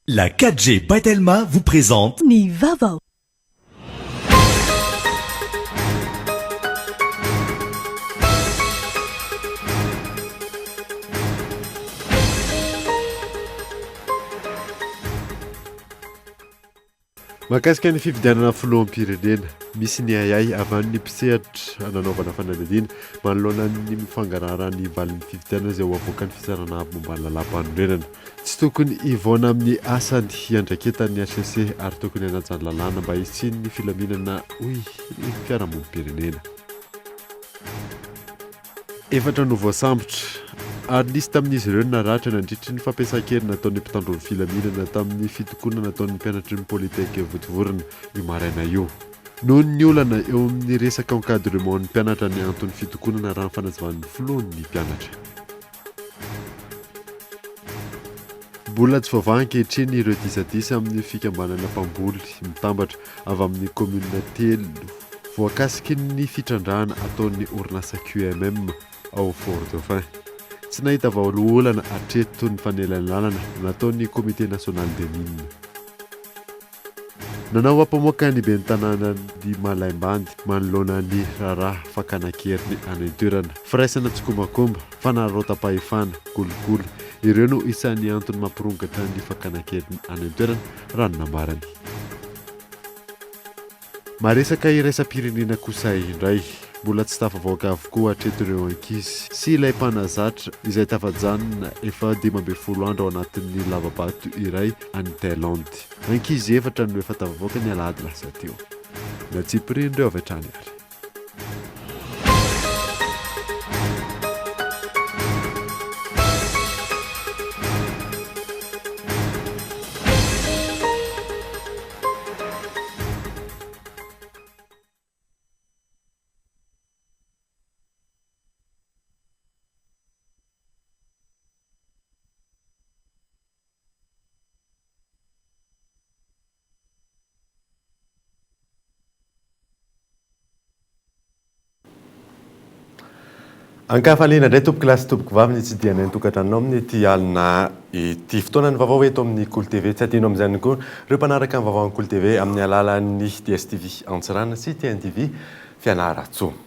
La 4G by Telma vous présente. Ny vaovao. Mahakasika ny fifidianana filoham-pirenena, misy ny ahiahy avy any mpisehatra nanaovana fanadihadiana manoloana ny fangaraharahan'ny valin'ny fifidianana izay ho avoakan'ny fitsarana avo momba ny lalàmpanorenana. Tsy tokony hivaona amin'ny asany hiandraiketan'ny hcc ary tokony hanaja ny lalàna mba hisian'ny filaminana hoy ny fiarahamonim-pirenena. Efatra no voasambotra ary nisy tamin'izy ireo no naratra nandritry ny fampiasan-kery nataon'ny mpitandro ny filaminana tamin'ny fitokonana nataon'ny mpianatry ny Polytech Vontovorona io maraina io. Noho ny olana eo amin'ny resaka encadrement ny mpianatra ny anton'ny fitokonana raha ny fanazavan'ny filohan'ny mpianatra. Mbola tsy voavaha ankehitriny ireo disadisa amin'ny fikambanana mpamboly mitambatra avy amin'ny kaominina telo voakasiky ny fitrandrahana ataon'ny orinasa QMM ao Fort Dauphin. Tsy nahita vahaolana hatreto ny fanelanelanana nataon'ny Comité National des Mines. Nanao ampamoaka ny ben'ny tanànan'i Malaimbandy manoloana ny raharaha fakana an-keriny any an-toerana. Firaisana tsikombakomba, fanararaotam-pahefana, kolikoly, ireo no isan'ny antony mampirongatra ny fakana an-keriny any an-toerana, raha ny nambarany. Maresaka iraisam-pirenena kosa indray. Mbola tsy tafavoaka avokoa hatreto ireo ankizy sy ilay mpanazatra izay tafajanona efa 15 andro ao anatin'ny lava-bato iray any Thaïlande. Ankizy efatra no efa tafavoaka ny alahady lasa teo. Natsipirian'ireo avy hatrany ary. Ankafaliana indray tompoko lahy sy tompoko vavy ny hitsidihanay ny tokantranonao amin'ity alina ity. Fotoanan'ny vaovao eto amin'ny Kolo TV. Tsy adino amin'izany koa ireo mpanaraka ny vaovao amin'ny Kolo TV amin'ny alalan'ny DSTV Antsiranana sy TNTV Fianarantsoa.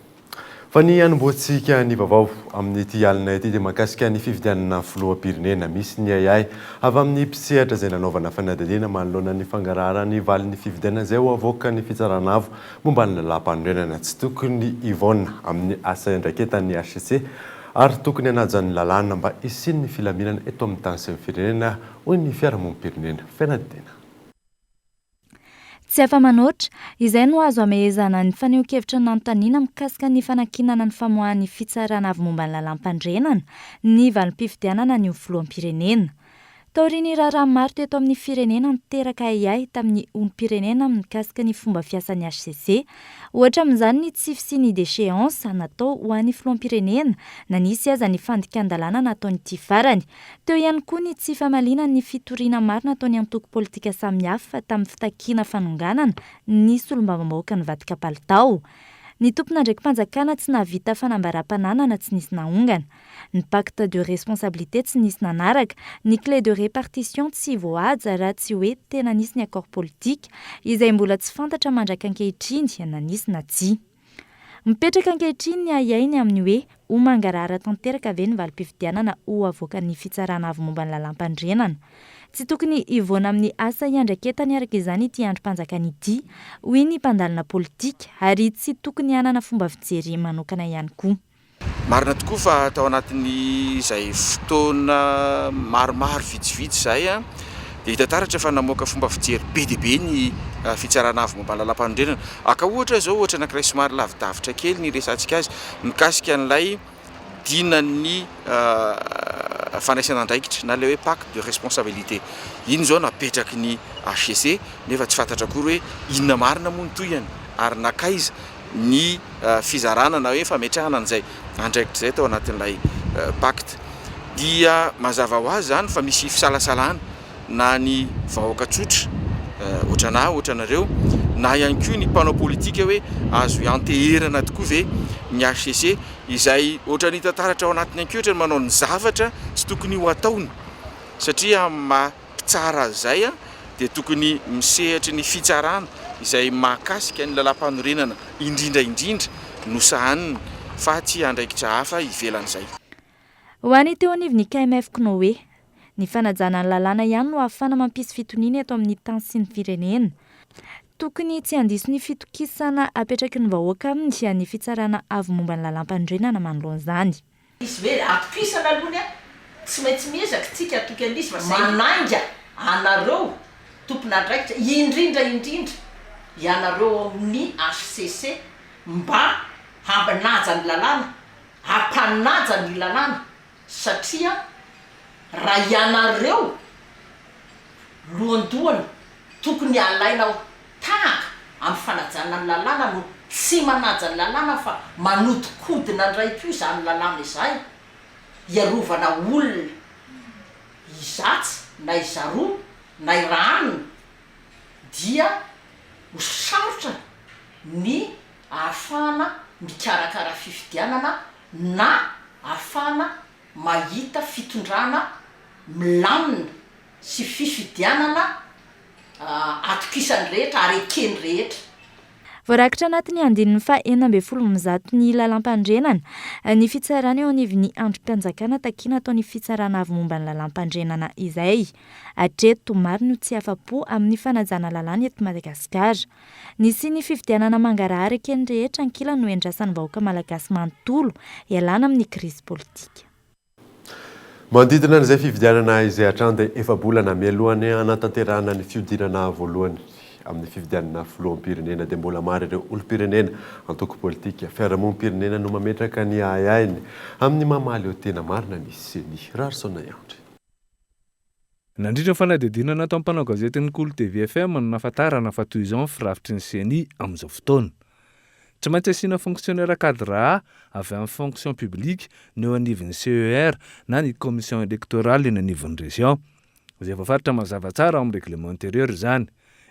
Fa ny hanombohantsika ny vaovao amin'ity alina ity dia mahakasika ny fifidianana filoham-pirenena. Misy ny ahiahy avy amin'ny mpisehatra izay nanaovana fanadihadiana manoloana ny fangaraharan'ny valin'ny fifidianana izay ho avoakan'ny Fitsarana Avo momba ny lalàmpanorenana. Tsy tokony hivaona amin'ny asa iandraiketan'ny hcc ary tokony hanaja ny lalàna mba hisian'ny filaminana eto amin'ny tany sy ny firenena, hoy ny fiarahamonim-pirenena. Fanadihadiana. Tsy afa-manoatra, izay no azo amehezana ny fanehoan-kevitra nanontaniana mikasika ny fanankinana ny famoahan'ny Fitsarana Avo momba ny Lalàmpandrenana ny valim-pifidianana ny ho filoham-pirenena. Taorian'ny raharaha maro teto amin'ny firenena niteraka ahiahy tamin'ny olom-pirenena mikasika ny fomba fiasan'ny hcc, ohatra amin'izany ny tsy fisian'ny déchéance natao ho an'ny filoham-pirenena na nisy aza ny fandikan-dalàna nataon'ity farany. Teo ihany koa ny tsy famaliana ny fitoriana maro nataon'ny antoko politika samihafa tamin'ny fitakiana fanonganana ny solombavambahoaka nivadika palitao. Ny tompon'andraiki-panjakana tsy nahavita fanambaram-pananana tsy nisy naongana. Ny pacte de responsabilité tsy nisy nanaraka. Ny clé de répartition tsy voahaja raha tsy hoe tena nisy ny accord politique izay mbola tsy fantatra mandrak'ankehitriny na nisy na tsia. Mipetraka ankehitriny ny ahiahiny amin'ny hoe ho mangarahara tanteraka ve ny valim-pifidianana ho avoakan'ny Fitsarana Avo momba ny Lalàmpanorenana. Tsy tokony hivoana amin'ny asa iandraiketany araka izany ity andrim-panjakana ity, hoy ny mpandalina politika, ary tsy tokony hanana fomba fijery manokana ihany koa. Marina tokoa fa tao anatin'izay fotoana maromaro vitsivitsy izay dia hita taratra fa namoaka fomba fijery be dia be ny Fitsarana Avo momba ny Lalàmpanorenana. Haka ohatra izao, ohatra anankiray somary lavidavitra kely ny resahantsika azy mikasika an'ilay dinan'ny fandraisana andraikitra na ilay hoe pacte de responsabilité. Iny izao napetraky ny hcc nefa tsy fantatra akory hoe inona marina moa ny tohiny ary nankaiza ny fizarana na hoe fametrahana an'izay andraikitra izay tao anatin'ilay pacte dia mazava ho azy izany fa misy fisalasalana na ny vahoaka tsotra ohatranà ohatranareo na ihany koa ny mpanao politika hoe azo ianteherana tokoa ve ny HCC izay ohatran'ny hita taratra ao anatiny ihany koa ohatran'ny manao ny zavatra tsy tokony ho ataony satria amin'ny maha. Mahatsara azy izay dia tokony misehatry ny fitsarana izay mahakasika ny lalàmpanorenana indrindra indrindra no sahaniny fa tsy andraikitra hafa ivelan'izay. Ho an'ny teo anivon'ny KMF Cnoe, ny fanajana ny lalàna ihany no ahafahana mampisy fitoniana eto amin'ny tany sy ny firenena. Tokony tsy handiso ny fitokisana apetraky ny vahoaka aminy ny fitsarana avo momba ny lalàmpanorenana manoloana izany. Izy ve atokisana aloha ny a tsy maintsy miezaka tsika atoky an'izy fa saingy manainga anareo tompon'andraikitra indrindra indrindra ianareo ao amin'ny HCC mba hampanaja ny lalàna hampanaja ny lalàna satria raha ianareo lohandohany tokony alaina tahaka amin'ny fanajana ny lalàna no tsy manaja ny lalàna fa manodikodina indray koa izany lalàna izay hiarovana olona izatsy na izaroa na i Rahanina dia ho sarotra ny ahafahana mikarakara fifidianana na ahafahana mahita fitondrana milamina sy fifidianana atokisan'ny rehetra ary eken'ny rehetra. Voarakitra anatin'ny andininy faha 116 ny lalàmpanorenana, ny fitsarana eo anivon'ny andrim-panjakana takiana ataon'ny fitsarana avo momba ny lalàmpanorenana izay. Hatreto, maro no tsy afa-po amin'ny fanajana lalàna eto Madagasikara. Nisian'ny fifidianana mangarahara eken'ny rehetra ankilany no iandrasan'ny vahoaka malagasy manontolo hialana amin'ny krizy politika. Manodidina an'izay fifidianana izay hatrany dia efa-bolana mialohan'ny hanatanterahana ny fihodinana voalohany amin'ny fifidianana filoham-pirenena dia mbola maro ireo olom-pirenena, antoko politika, fiarahamonim-pirenena no mametraka ny ahiahiny amin'ny maha mahaleo tena marina ny Ceni. Raharison Andry. Nandritra ny fanadihadiana nataon'ny mpanao gazetin'ny Kolo TV FM no nahafantarana fa toy izao ny firafitry ny Ceni amin'izao fotoana. Tsy maintsy asiana fonctionnaire cadre A avy amin'ny fonction publique ny eo anivon'ny CER na ny commission électorale eny anivon'ny région. Izay voafaritra mazava tsara ao amin'ny règlement intérieur izany.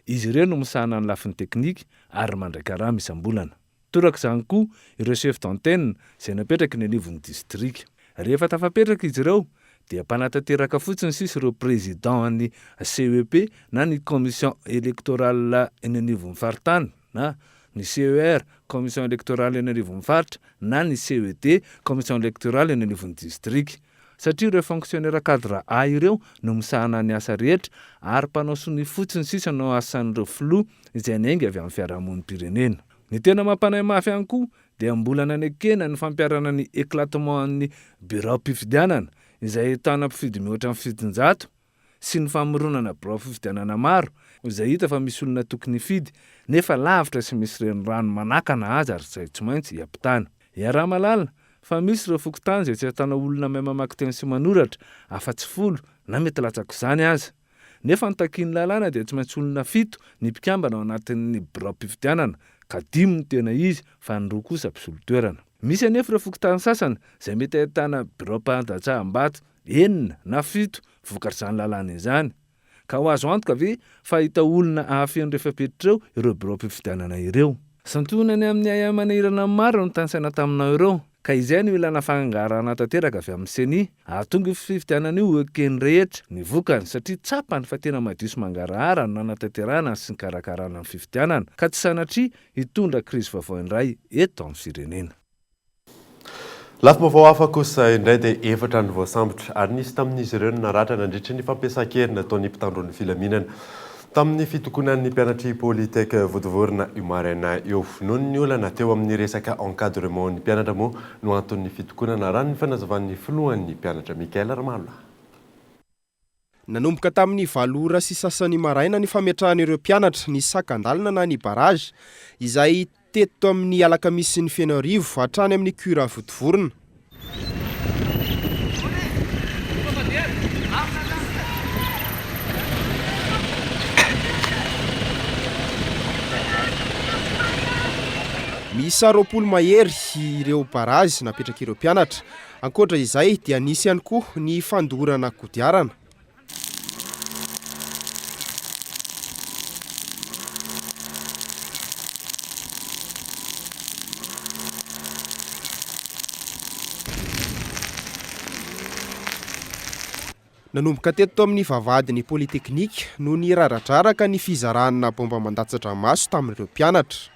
Izy ireo no misahana ny lafiny teknika ary mandray karama isam-bolana. Toraka izany koa ireo chef d'antenne izay napetraky ny anivon'ny distrika. Rehefa tafapetraka izy ireo dia mpanatanteraka fotsiny sisa ireo président an'ny CEP na ny commission électorale eny anivon'ny faritany na ny CER, commission électorale eny anivon'ny faritra, na ny CED, commission électorale eny anivon'ny distrika. Satria ireo fonctionnaire cadre A ireo no misahana ny asa rehetra ary mpanao sonia fotsiny sisa no asan'ireo filoha izay niainga avy amin'ny fiarahamonim-pirenena. Ny tena mampanahy mafy ihany koa dia mbola nanekena ny fampiharana ny éclatement an'ny biraom-pifidianana izay ahitana mpifidy mihoatra ny 700 sy ny famoronana birao fifidianana maro izay hita fa misy olona tokony hifidy nefa lavitra sy misy renirano manakana azy ary izay tsy maintsy hiampitana. Iaraha-mahalala fa misy ireo fokontany izay tsy ahitana olona mahay mamaky teny sy manoratra afa-tsy folo na mety latsak'izany aza. Nefa ny takian'ny lalàna dia tsy maintsy olona fito ny mpikambana ao anatin'ny biraom-pifidianana ka dimy no tena izy fa ny roa kosa mpisolo toerana. Misy anefa ireo fokontany sasany izay mety ahitana biraom-pandatsaham-bato enina na fito vokatr'izany lalàna izany. Ka ho azo antoka ve fa hahita olona hahafeno ireo fepetra ireo ireo biraom-pifidianana ireo? Santionany amin'ny ahiahy manahirana ny maro no tanisaina taminao ireo, ka izay no ilana fangaharana tanteraka avy amin'ny Ceni, hahatonga io fifidianana io ho eken'ny rehetra ny vokany, satria tsapany fa tena madio sy mangarahara no nanatanterahana sy nikarakarana ny fifidianana, ka tsy sanatria hitondra krizy vaovao indray eto amin'ny firenena. Lafim-baovao hafa kosa indray dia efatra no voasambotra ary nisy tamin'izy ireo no naratra nandritry ny fampiasan-kery nataon'ny mpitandro ny filaminana tamin'ny fitokonan'ny mpianatr'i Polytech Vontovorona io maraina io. Noho ny olana teo amin'ny resaka encadrement ny mpianatra moa no anton'ny fitokonana raha ny fanazavan'ny filohan'ny mpianatra Michael Ramalolahy. Nanomboka tamin'ny valo ora sy sasany maraina ny fametrahan'ireo mpianatra ny sakan-dalana na ny barrage izay teto amin'ny alakamisin'i Fenoarivo hatrany amin'ny cura Vontovorona. Miisa 20 mahery ireo barrage napetrak'ireo mpianatra. Ankoatra izay dia nisy ihany koa ny fandorana kodiarana. Nanomboka teto amin'ny vavahadin'ny Polytechnique no niraradraraka ny fizarana baomba mandatsa-dranomaso tamin'ireo mpianatra.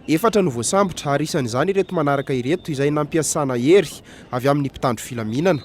Efatra no voasambotra ary isan'izany ireto manaraka ireto izay nampiasana hery avy amin'ny mpitandro filaminana.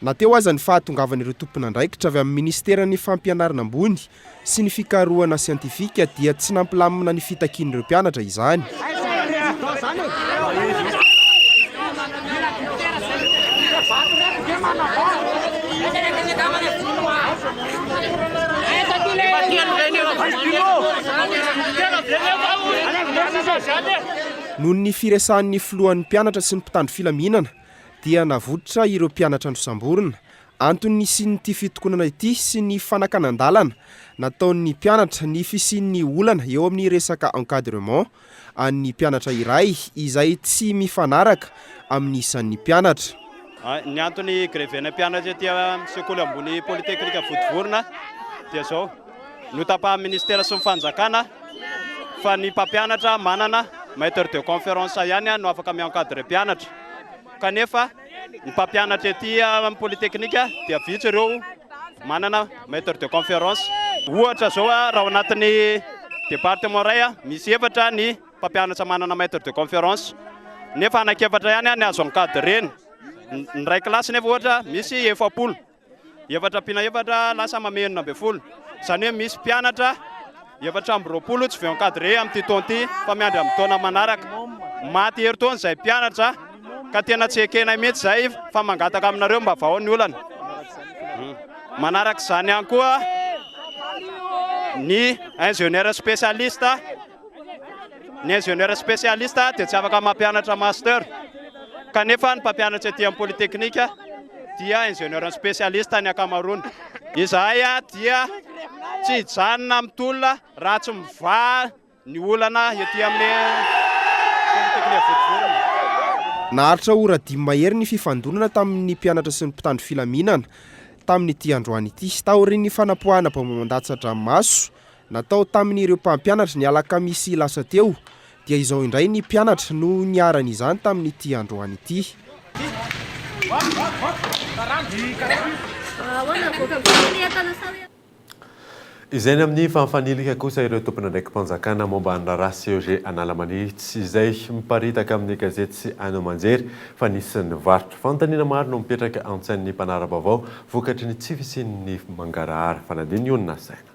Na teo aza ny fahatongavan'ireo tompon'andraikitra avy amin'ny minisiteran'ny fampianarana ambony sy ny fikarohana siantifika dia tsy nampilamina ny fitakian'ireo mpianatra izany. Noho ny firesahan'ny filohan'ny mpianatra sy ny mpitandro filaminana dia navototra ireo mpianatra nosamborina. Antony nisian'ity fitokonana ity sy ny fanakanan-dalana nataon'ny mpianatra ny fisian'ny olana eo amin'ny resaka encadrement an'ny mpianatra iray izay tsy mifanaraka amin'ny isan'ny mpianatra. Ny antony grevena mpianatra ety amin'ny sekoly ambony Polyteknika Vontovorona dia izao, notapahan'ny ministera sy ny fanjakana fa ny mpampianatra manana maître de conférence ihany no afaka mi-encadrer mpianatra kanefa ny mpampianatra ety amin'ny Polyteknika dia vitsy ireo manana maître de conférence. Ohatra izao raha ao anatin'ny département iray misy efatra ny mpampianatra manana maître de conférence nefa anankiefatra ihany ny azo encadrer-na. Ny iray kilasy nefa ohatra misy 40. Efatra ampiana efatra lasa manome 16. Izany hoe misy mpianatra 24 tsy voa-encadré amin'ity taona ity fa miandry amin'ny taona manaraka. Maty herintaona izay mpianatra ka tena tsy ekenay mihitsy izay fa mangataka aminareo mba vahao ny olana. Manaraka izany ihany koa ny ingénieur spécialiste. Ny ingénieur spécialiste dia tsy afaka mampianatra master, kanefa ny mpampianatra ety amin'ny polytechnique dia ingénieur spécialiste ny ankamaroany. Izahay dia tsy hijanona amin'ny tolona raha tsy mivaha ny olana ety amin'ny polytechnique Vontovorona. Naharitra ora dimy mahery ny fifandonana tamin'ny mpianatra sy ny mpitandro filaminana tamin'ity androany ity, taorian'ny fanapoahana baomba mandatsa-dranomaso Natao tamin'ireo mpampianatra ny alakamisy lasa teo dia izao indray ny mpianatra no niharan'izany tamin'ity androany ity. Izay ny amin'ny fahafanilika kosa ireo tompon'andraiki-panjakana momba ny raharaha CEG Analamahitsy izay miparitaka amin'ny gazety sy haino aman-jery fa nisy nivarotra. Fanontaniana maro no mipetraka an-tsain'ny mpanara-baovao vokatry ny tsy fisian'ny mangarahara. Fanadino io no nasaina.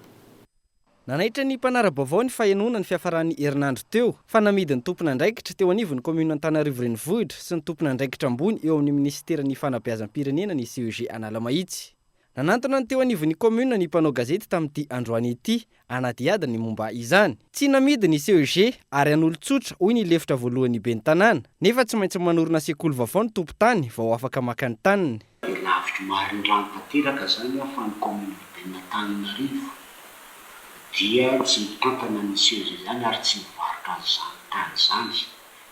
Nanaitra ny mpanara-baovao ny fahenoana ny fiafaran'ny herinandro teo fa namidin'ny tompon'andraikitra teo anivon'ny kaominina Antananarivo Renivohitra sy ny tompon'andraikitra ambony eo amin'ny minisiteran'ny fanabeazam-pirenena ny CEG Analamahitsy. Nanantona ny teo anivon'ny kaominina ny mpanao gazety tamin'ity androany ity hanadihady ny momba izany. Tsy namidy ny CEG ary an'olon-tsotra, hoy ny lefitra voalohan'ny ben'ny tanàna, nefa tsy maintsy manorina sekoly vaovao ny tompon-tany vao afaka maka ny taniny. Dia lavitry marindrano tanteraka izany aho fa ny commune urbaine Antananarivo dia tsy mitantana ny CEG izany ary tsy mivarotra an'izany tany izany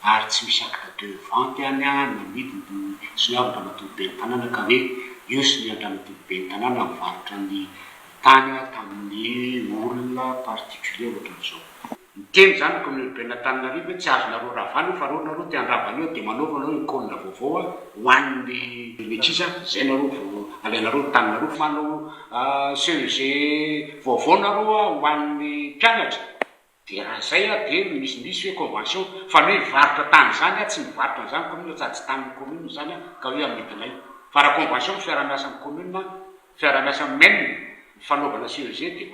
ary tsy misy acte de vente any namidy ny soniavan-dRamatoa ben'ny tanàna ka hoe io sonian-dRamatoa ben'ny tanàna mivarotra ny tany tamin'ny olona particulier ohatran'izao. Miteny izany ny commune urbaine Antananarivo hoe tsy azonareo ravana io fa reo nareo te handrava an'io dia manaova anao ecole vaovao ho an'ny ankizy zay nareo vao alainareo ny taninareo manao CEG vaovao nareo ho an'ny mpianatra dia raha zay dia misimisy hoe convention fa ny hoe hivarotra tany izany tsy mivarotra an'izany commune sady tsy tanin'ny commune izany ka hoe amidinay fa raha convention fiaraha-miasa amin'ny commune fiaraha-miasa amin'ny men ny fanaovana CEG dia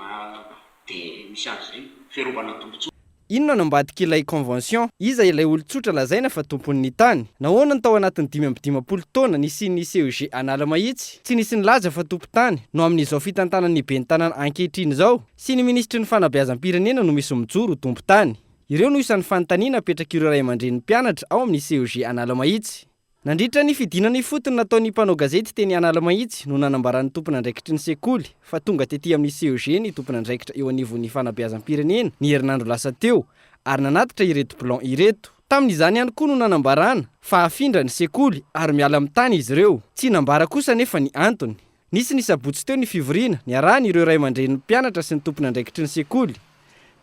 Dia misy an'izay fiarovana tombontsoa. Inona no ambadik'ilay convention? Iza ilay olon-tsotra lazaina fa tompon'ny tany? Nahoana no tao anatin'ny 55 taona nisian'ny CEG Analamahitsy, tsy nisy nilaza fa tompon-tany no amin'izao fitantanan'ny ben'ny tanàna ankehitriny izao sy ny minisitry ny fanabeazam-pirenena no misy mijoro ho tompon-tany? Ireo no isan'ny fanontaniana apetrak'ireo ray aman-drenin'ny mpianatra ao amin'ny CEG Analamahitsy. Nandritra ny fidinana ifotony nataon'ny mpanao gazety teny Analamahitsy no nanambaran'ny tompon'andraikitry ny sekoly fa tonga tety amin'ny CEG ny tompon'andraikitra eo anivon'ny fanabeazam-pirenena ny herinandro lasa teo ary nanatitra ireto plan ireto. Tamin'izany ihany koa no nanambarana fa hafindra ny sekoly ary miala amin'ny tany izy ireo. Tsy nambara kosa anefa ny antony. Nisy ny sabotsy teo ny fivoriana niarahan'ireo ray aman-drenin'ny mpianatra sy ny tompon'andraikitry ny sekoly.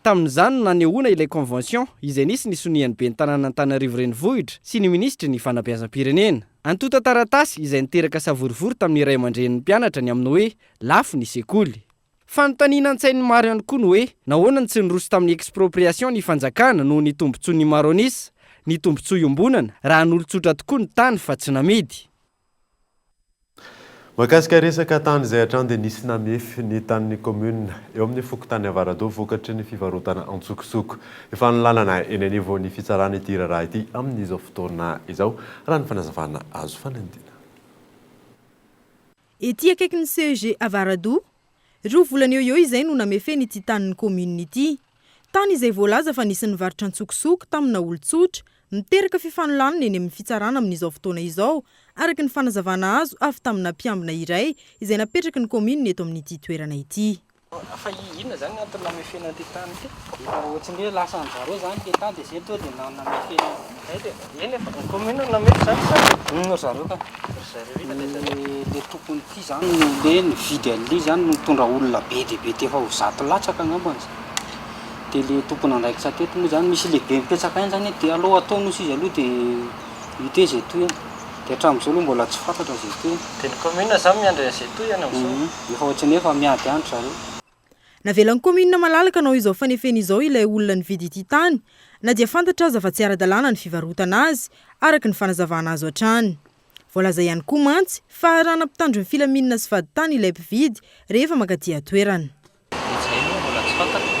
Tamin'izany no nanehoana ilay convention izay nisy ny sonian'ny ben'ny tanànan'Antananarivo Renivohitra sy ny minisitry ny fanabeazam-pirenena. Antontan-taratasy izay niteraka savorovoro tamin'ny ray aman-drenin'ny mpianatra ny amin'ny hoe lafo ny sekoly. Fanontaniana an-tsain'ny maro ihany koa ny hoe nahoana no tsy niroso tamin'ny expropriation ny fanjakana noho ny tombontsoan'ny maro an'isa, ny tombontsoa iombonana, raha an'olon-tsotra tokoa ny tany fa tsy namidy. Mahakasika resaka tany izay hatrany dia nisy namefy ny tanin'ny kaominina eo amin'ny fokontany Avaradoha vokatry ny fivarotana antsokosoko. Fanolanana eny anivon'ny fitsarana ity raharaha ity amin'izao fotoana izao, raha ny fanazavana azo fanindina. Ety akaikin'ny CEG Avaradoha, roa volana eo ho eo izay no namefena ity tanin'ny kaominina ity. Tany izay voalaza fa nisy nivarotra antsokosoko tamina olon-tsotra, miteraka fifanolanana eny amin'ny fitsarana amin'izao fotoana izao, araka ny fanazavana azo avy tamina mpiambina iray izay napetraky ny kaominina eto amin'ity toerana ity. Fa inona zany ny antony namefena an'ity tany ity? Efa ohatran'ny hoe lasan-dry zareo zany le tany dia zay tonga dia namefena an'izay dia eny e, ny commune no namefy zany sa? Ry zareo ka. Ry zareo inona le zareo? Le tompon'ity zany no le nividy an'le zany no nitondra olona be dia be efa ho zato latsaka angambany zay. Dia le tompon'andraikitra teto moa zany misy lehibe mipetsaka any zany dia aleo atao nosy izy aloha dia hita eo izay tohiny. Dia hatramin'izao aloha mbola tsy fantatra izay tohiny. Dia ny commune zany miandry an'izay tohiny amin'izao? Efa ohatran'ny hoe efa miady andry zareo. Navelan'ny kaominina malalaka hanao izao fanefena izao ilay olona nividy ity tany, na dia fantatra aza fa tsy ara-dalàna ny fivarotana azy, araka ny fanazavana azo hatrany. Voalaza ihany koa mantsy fa arahana mpitandro ny filaminana sy vadintany ilay mpividy rehefa mankaty an-toerana. Dia zay aloha mbola tsy fantatra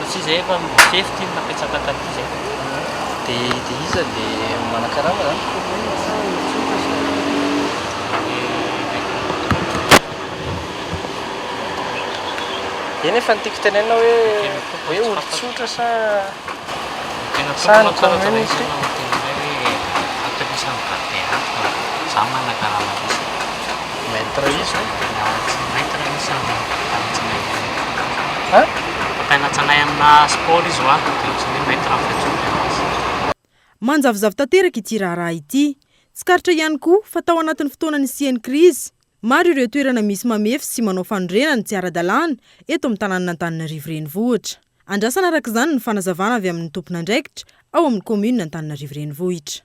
satria zay efa mifefy ty napetraka taty zay. Dia dia iza le manakarama zany commune sa olon-tsotra sa Eny efa ny tiako tenenina hoe hoe olon-tsotra sa sa ny commune ity? Maître iza? Hein? Mpampianatra anay amina sport izy hoa, dia ohatran'ny hoe maître ny fiantsoana anazy. Manjavozavo tanteraka ity raharaha ity. Tsikaritra ihany koa fa tao anatin'ny fotoana nisian'ny krizy, maro ireo toerana misy mamefy sy manao fanorenana tsy ara-dalàna eto amin'ny tanànan'Antananarivo Renivohitra. Andrasana araka izany ny fanazavana avy amin'ny tompon'andraikitra ao amin'ny kaominina Antananarivo Renivohitra.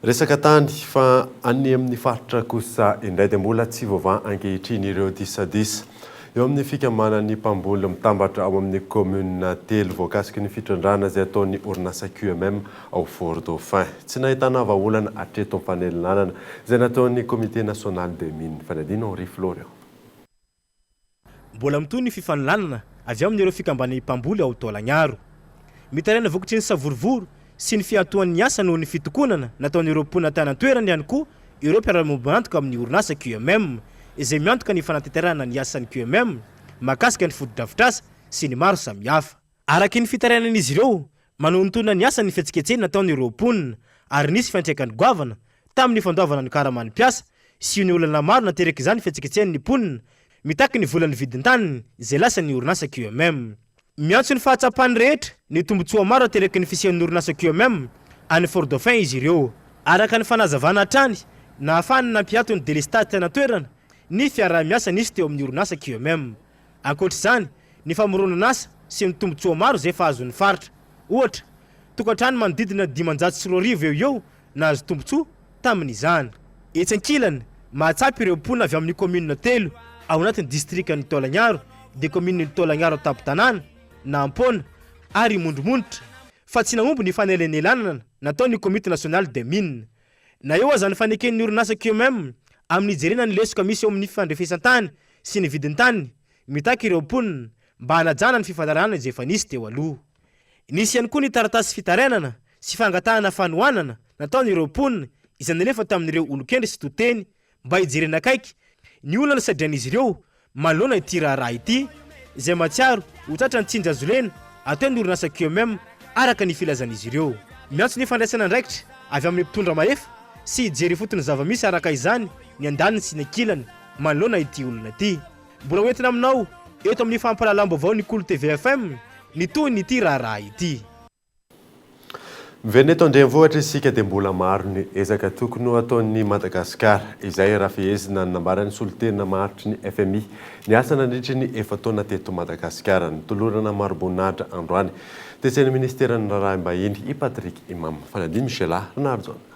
Resaka tany fa any amin'ny faritra kosa indray dia mbola tsy voavaha ankehitriny ireo disadisa eo amin'ny fikambanan'ny mpamboly mitambatra ao amin'ny kaominina telo voakasiky ny fitrandrahana izay ataon'ny orinasa QMM ao Fort Dauphin. Tsy nahitana vahaolana hatreto ny fanelinanana izay nataon'ny Comité National des Mines. Fanadino Henri Florian. Mbola mitohy ny fifanolanana avy amin'ireo fikambanan'ny mpamboly ao Taolagnaro. Mitaraina vokatry ny savorovoro sy ny fiatoan'ny asa noho ny fitokonana nataon'ireo mponina tany an-toerana ihany koa ireo mpiara-miombon'antoka amin'ny orinasa QMM izay miantoka ny fanatanterahana ny asan'ny QMM mahakasika ny fotodrafitrasa sy ny maro samihafa. Araka ny fitarainan'izy ireo, manohintohina ny asany ny fihetsiketsehana nataon'ireo mponina ary nisy fiantraikany goavana tamin'ny fandoavana ny karaman'ny mpiasa sy ny olana maro naterak'izany fihetsiketsehan'ny mponina mitaky ny volan'ny vidin-taniny izay lasan'ny orinasa QMM. Miantso ny fahatsapan'ny rehetra ny tombontsoa maro ateraky ny fisian'ny orinasa QMM any Fort Dauphin izy ireo. Araka ny fanazavana hatrany, nahafahana nampiato ny delestazy tany an-toerana ny fiaraha-miasa nisy teo amin'ny orinasa QMM. Ankoatra izany, ny famoronan'asa sy ny tombontsoa maro izay efa azon'ny faritra. Ohatra, tokantrano manodidina 2500 eo ho eo nahazo tombontsoa tamin'izany. Etsy ankilany, mahatsapa ireo mponina avy amin'ny kaominina telo ao anatin'ny distrikan'i Taolagnaro, dia kaominin'i Taolagnaro an-tampon-tanàna, Nahampoana ary Imondromonitra, fa tsy nahomby ny fanelanelanana nataon'ny Komity nasionaly des mines. Na eo aza ny faneken'ny orinasa QMM amin'ny hijerena ny lesoka misy eo amin'ny fandrefesan-tany sy ny vidin-tany, mitaky ireo mponina mba hanajana ny fifanarahana izay efa nisy teo aloha. Nisy ihany koa ny taratasy fitarainana sy fangatahana fanohanana nataon'ireo mponina izay nalefa tamin'ireo olon-kendry sy to-teny mba hijerena akaiky ny olana sadrain'izy ireo manoloana ity raharaha ity izay mahatsiaro ho tratran'ny tsindry hazolena ataon'ny orinasa QMM araka ny filazan'izy ireo. Miantso ny fandraisana andraikitra avy amin'ny mpitondra mahefa sy hijery ifotony ny zava-misy araka izany ny andaniny sy ny ankilany manoloana ity olona ity. Mbola ho entina aminao eto amin'ny fampahalalam-baovao ny Kolo TV FM ny tohin'ity raharaha ity. Miverina eto an-drenivohitra isika dia mbola maro ny ezaka tokony ho ataon'i Madagasikara, izay raha fehezina ny nambaran'ny solontena maharitry ny fmi niasa nandritry ny efa-taona teto Madagasikara. Notolorana mari-boninahitra androany tetsy amin'ny ministeran'ny Raharaham-bahiny i Patrick Imam. Fanadino Michela Ranarijaona.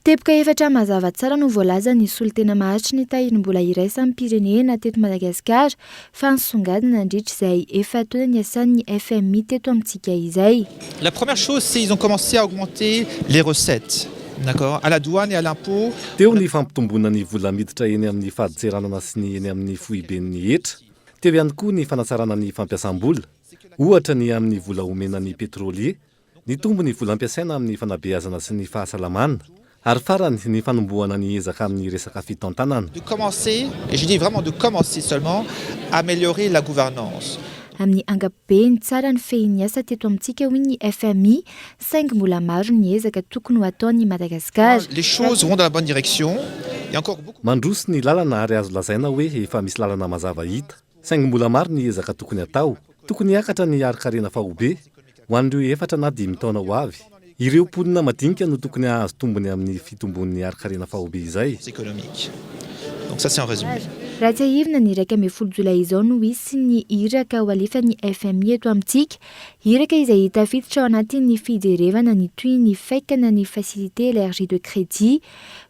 Teboka efatra mazava tsara no voalazan'ny solontena maharitry ny tahirim-bola iraisam-pirenena teto Madagasikara fa nisongadina nandritra izay efa-taona niasan'ny FMI teto amintsika izay. La première chose c'est ils ont commencé à augmenter les recettes, d'accord, à la douane et à l'impôt. Teo ny fampitomboana ny vola miditra eny amin'ny fadintseranana sy ny eny amin'ny foiben'ny hetra. Teo ihany koa ny fanatsarana ny fampiasam-bola. Ohatra ny amin'ny vola omena ny pétrolier Nitombo ny vola ampiasaina amin'ny fanabeazana sy ny fahasalamana. Ary farany, ny fanombohana ny ezaka amin'ny resaka fitantanana. De commencer, et je dis vraiment de commencer seulement, à améliorer la gouvernance. Amin'ny ankapobeny, tsara ny fehin'ny asa teto amintsika hoy ny FMI, saingy mbola maro ny ezaka tokony ho ataon'i Madagasikara. Les choses vont dans la bonne direction, il y a encore beaucoup. Mandroso ny lalana ary azo lazaina hoe efa misy lalana mazava hita. Saingy mbola maro ny ezaka tokony hatao. Tokony hiakatra ny harin-karena faobe, ho an'ireo efatra na dimy taona ho avy. Ireo mponina madinika no tokony hahazo tombony amin'ny fitombon'ny harin-karena faobe izay. Raha tsiahivina, ny 11 jolay izao no hisy ny iraka ho alefan'ny fmi eto amintsika. Iraka izay tafiditra ao anatin'ny fijerevana ny tohin'ny faikana ny Facilité élargie de crédit.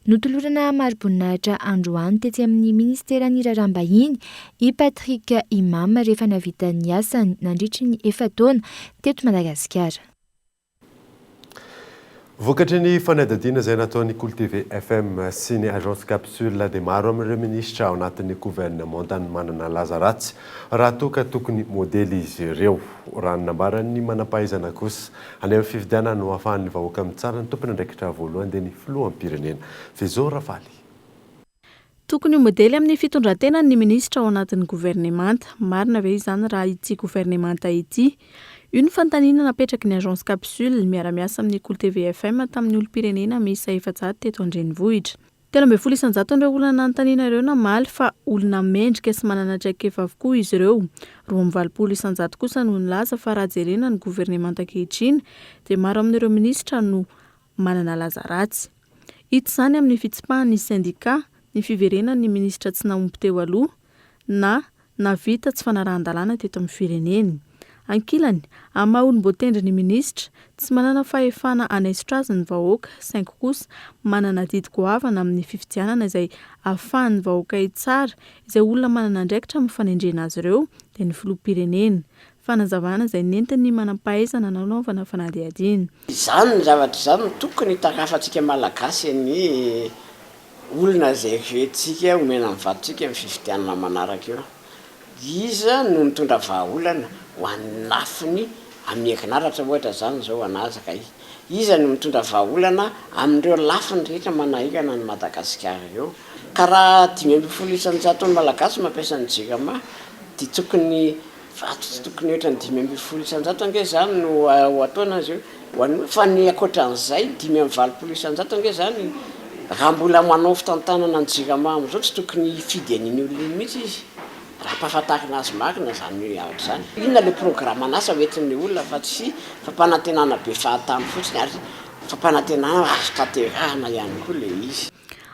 Notolorana mari-boninahitra androany tetsy amin'ny minisiteran'ny Raharaham-bahiny i Patrick Imam rehefa nahavita ny asany nandritry ny efa-taona teto Madagasikara. Vokatry ny fanadihadiana izay nataon'ny Kolo TV FM sy ny Agence Capsule dia maro amin'ireo minisitra ao anatin'ny governemanta no manana laza ratsy raha toa ka tokony modely izy ireo. Raha ny nambaran'ny manampahaizana kosa, Any amin'ny fifidianana no ahafahan'ny vahoaka mitsara ny tompon'andraikitra voalohany dia ny filoham-pirenena. Vezo Rafaly. Tokony ho modely amin'ny fitondran-tenany ny minisitra ao anatin'ny governemanta. Marina ve izany raha ity governemanta ity? Io ny fanontaniana napetraky ny Agence Capsule, miara-miasa amin'ny Kolo TV FM tamin'ny olom-pirenena miisa 400 teto an-drenivohitra. 13 isan-jaton'ireo olona nanontaniana ireo namaly fa olona mendrika sy manana traikefa avokoa izy ireo. 82 isan-jato kosa no nilaza fa raha jerena ny governemanta ankehitriny dia maro amin'ireo minisitra no manana laza ratsy. Hita izany amin'ny fitsipahan'ny sendikà, ny fiverenan'ny minisitra tsy nahomby teo aloha na nahavita tsy fanarahan-dalàna teto amin'ny firenena. Ankilany, amin'ny maha olom-boatendry ny minisitra, tsy manana fahefana hanaisotra azy ny vahoaka, saingy kosa manana adidy goavana amin'ny fifidianana izay ahafahan'ny vahoaka hitsara izay olona manana andraikitra amin'ny fanendrena azy ireo, dia ny filoham-pirenena. Fanazavana izay nentin'ny manam-pahaizana nanaovana fanadihadiana. Izany zavatra izany no tokony hitarafantsika Malagasy ny Olona izay heveritsika omena ny vatontsika amin'ny fifidianana manaraka eo. Iza no mitondra vahaolana ho an'ny lafiny Amin'ny herinaratra ohatra izany izao an'azy ka iza no mitondra vahaolana amin'ireo lafiny rehetra manahirana an'i Madagasikara ireo. Ka raha 15 isan-jaton'ny Malagasy mampiasa ny Jirama dia tokony vato tsy tokony hoatra ny 15% ange izany no ho ataona izy io ho an'ny fa ny ankoatran'izay 85% ange izany raha mbola manao fitantanana ny Jirama amin'izao tsy tokony hifidy an'iny olona iny mihitsy izy raha ampahafantarina azy marina izany zavatra izany. Inona ilay programan'asa hoentin'ny olona fa tsy fampanantenana be fahatany fotsiny ary fampanantenana azo tanterahana ihany koa ilay izy.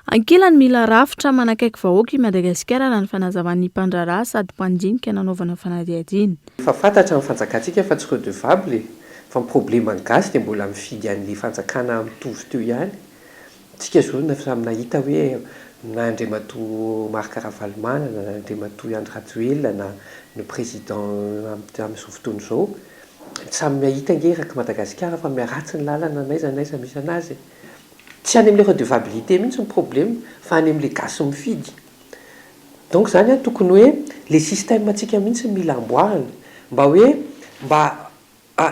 Ankilany, mila rafitra manakaiky vahoaka i Madagasikara raha ny fanazavan'ny mpandraharaha sady mpandinika nanaovana fanadihadiana. Efa fantatra ny fanjakantsika fa tsy redevable e! Fa ny problema ny gasy dia mbola mifidy an'le fanjakana mitovy teo ihany. Tsika zao efa samy nahita hoe na Andriamatoa Marc Ravalomanana na Andriamatoa Andry Rajoelina na ny président amin'izao fotoana izao, samy mahita ange erak'i Madagasikara fa miharatsy ny lalana n'aiza n'aiza misy an'azy e! Tsy any amin'ilay redevabilité mihitsy ny problème fa any amin'ilay gasy mifidy. Donc zany an tokony hoe le système antsika mihitsy no mila amboarina mba hoe mba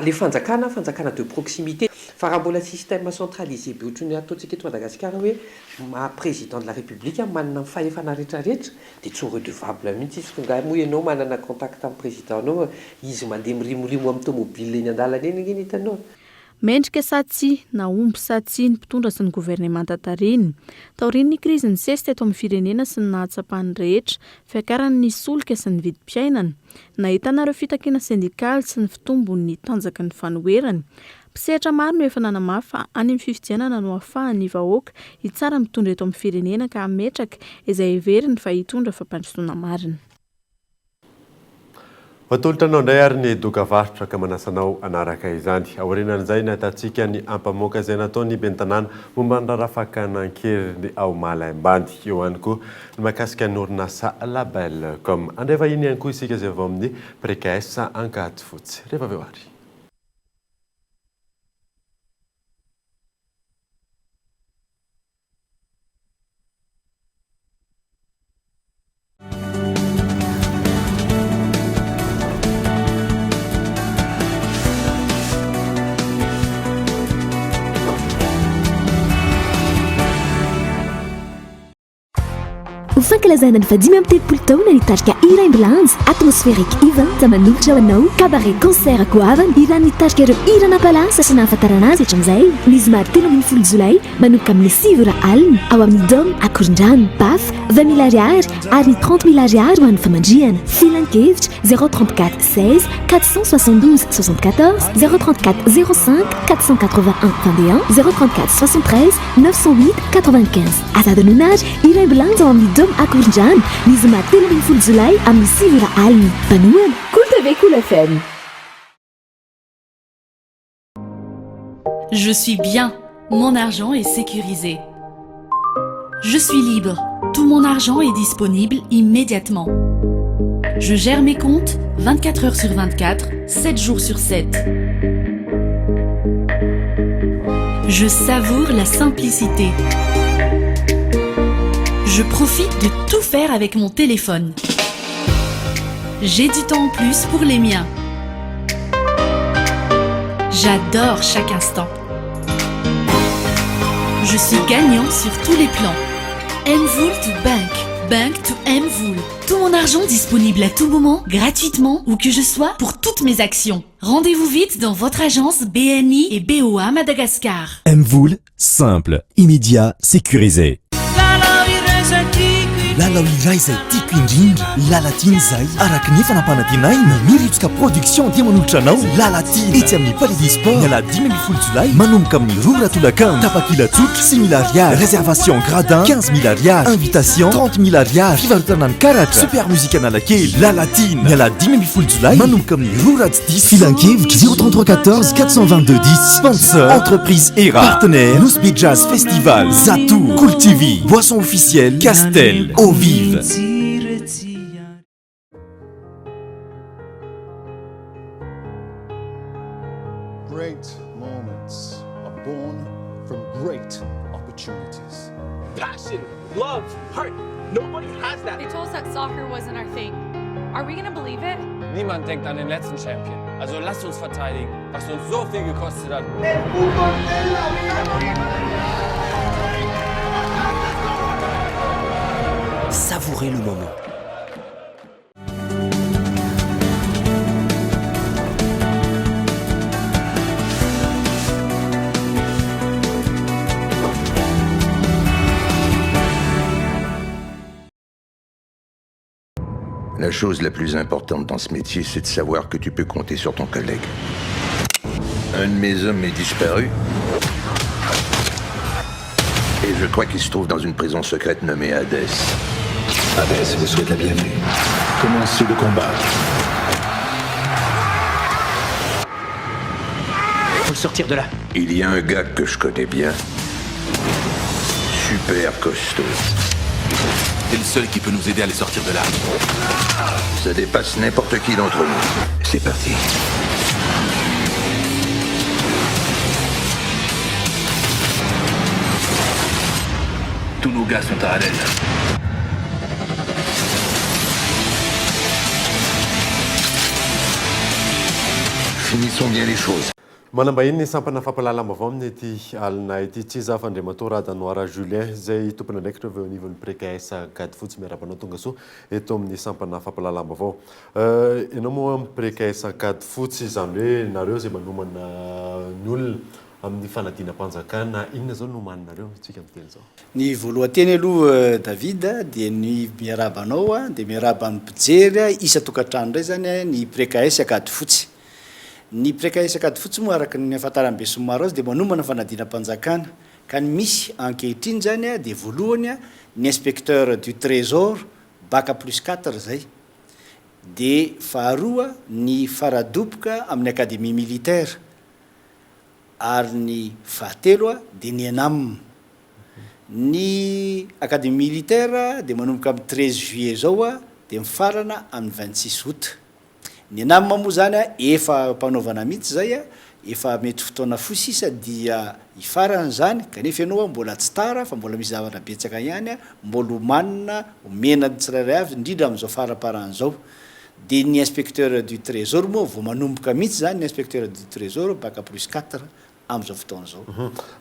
le fanjakana fanjakana de proximité fa raha mbola système centralisé be ohatran'ny ataontsika eto Madagasikara hoe maha président de la république manana ny fahefana retraretra dia tsy ho redevable mihitsy izy fa nga moa ianao manana contact amin'ny président nao izy mandeha mirimorimo amin'ny tomobile eny andalana eny ange ny hitanao. Mendrika sa tsia, nahomby sa tsia ny mpitondra sy ny governemanta tarihiny? Taorian'ny krizy nisesy teto amin'ny firenena sy ny nahatsapan'ny rehetra fiakaran'ny solika sy ny vidim-piainana, nahitana ireo fitakiana sendikaly sy ny fitombon'ny tanjaky ny fanoherana, mpisehatra maro no efa nanamafy fa any amin'ny fifidianana no ahafahan'ny vahoaka hitsara ny mpitondra eto amin'ny firenena ka hametraka izay heveriny fa hitondra fampandrosoana marina. Atolotra anao indray ary ny dokavarotra ka manasa anao hanaraka izany. Aorianan'izay nahitantsika ny ampamoaka izay nataon'ny ben'ny tanàna momba ny raharaha fakana an-keriny ao Malaimbandy. Eo ihany koa ny mahakasika ny orinasa Label Com. Handray vahiny ihany koa isika izay avy ao amin'ny Precaes Ankadifotsy. Rehefa avy eo ary. Ho fankalazana ny fahadimy amby 30 taona ny tarika Iraimbilanja, Atmospheric Event manolotra ho anao cabaret concert goavana hiran'ny tarika ireo hira nampalaza sy nahafantarana azy hatramin'izay ny zoma 13 jolay manomboka amin'ny sivy ora alina ao amin'ny Dôme Akorondrano. Paf, 20 mille ariary ary ny 30 mille ariary ho an'ny famandrihana. Filan-kevitra, 034 16 472 74, 034 05 481 21, 034 73 908 95. Aza adinoina ary Iraimbilanja ao amin'ny Dôme Akorondrano ny zoma 13 jolay amin'ny sivy ora alina. Mpanohana, Kolo TV Kolo FM. Je suis bien, mon argent est sécurisé. Je suis libre, tout mon argent est disponible immédiatement. Je gère mes comptes 24 heures sur 24, 7 jours sur 7. Je savoure la simplicité. Je profite de tout faire avec mon téléphone. J'ai du temps en plus pour les miens. J'adore chaque instant. Je suis gagnant sur tous les plans. MVola to Bank. Bank to MVola. Tout mon argent disponible à tout moment, gratuitement, où que je sois, pour toutes mes actions. Rendez-vous vite dans votre agence BNI et BOA Madagascar. MVola, simple, immédiat, sécurisé. Lalao iray izay tiako indrindra, Lalatiana izay. Araka ny efa nampanantenaina, ny Rivotra Production dia manolotra anao Lalatiana etsy amin'ny Palais des Sports ny alahady 15 jolay manomboka amin'ny 2 ora tolakandro. Tapakila tsotra 6 mille ariary, réservation gradin 15 mille ariary, invitation 30 mille ariary, fivarotana ny karatra, Super Music Analakely, Lalatiana ny alahady 15 jolay manomboka amin'ny 2 ora tsy diso. Filankevitra 033 14 422 10. Sponsor Entreprise Era. Partenaire Nosy Be Jazz Festival, Zatour, Kolo TV, Boisson officielle Castel, Eau Vive. Great moments are born from great opportunities. Passion, love, heart. Nobody has that. They told us that soccer wasn't our thing. Are we gonna believe it? Niemand denkt an den letzten Champion. Also lasst uns verteidigen, was uns so viel gekostet hat. Savourez le moment. La chose la plus importante dans ce métier, c'est de savoir que tu peux compter sur ton collègue. Un de mes hommes est disparu. Et je crois qu'il se trouve dans une prison secrète nommée Hadès. Hadès vous souhaite la bienvenue. Commencez le combat. Faut le sortir de là. Il y a un gars que je connais bien. Super costaud. T'es le seul qui peut nous aider à les sortir de là. Ça dépasse n'importe qui d'entre nous. C'est parti. Tous nos gars sont à Allen. Finissons bien les choses. Manambahiny ny sampana fampahalalam-baovao amin'ity alina ity. Tsy iza fa Andriamatoa Radanoara Julien izay tompon'andraikitra avy eo anivon'ny Precaes Ankadifotsy. Miarahaba anao tongasoa eto amin'ny sampana fampahalalam-baovao. Ianao moa amin'ny Precaes Ankadifotsy, izany hoe nareo izay manomana ny olona amin'ny fanadinam-panjakana, inona izao no omaninareo amintsika miteny izao? Ny voalohan-teny aloha David dia ny miarahaba anao dia miarahaba ny mpijery isan-tokantrano indray izany ny Precaes Ankadifotsy. Ny Precaes Ankadifotsy moa araka ny ahafantaran'ny besinimaro azy dia manomana fanadinam-panjakana ka ny misy ankehitriny izany dia voalohany ny inspecteur du trésor bac plus quatre izay dia faharoa ny faradoboka amin'ny académie militaire ary ny fahatelo dia ny ENAM. Ny académie militaire dia manomboka amin'ny 13 juillet izao dia mifarana amin'ny 26 août. Ny ENAM moa izany efa am-panaovana mihitsy izay, efa mety fotoana fohy sisa dia hifarana izany, kanefa ianao mbola tsy tara fa mbola misy zavatra betsaka ihany mbola omanina omena ny tsirairay avy, indrindra amin'izao faraparany izao. Dia ny inspecteur du trésor moa vao manomboka mihitsy izany ny inspecteur du trésor bac plus quatre amin'izao fotoana izao.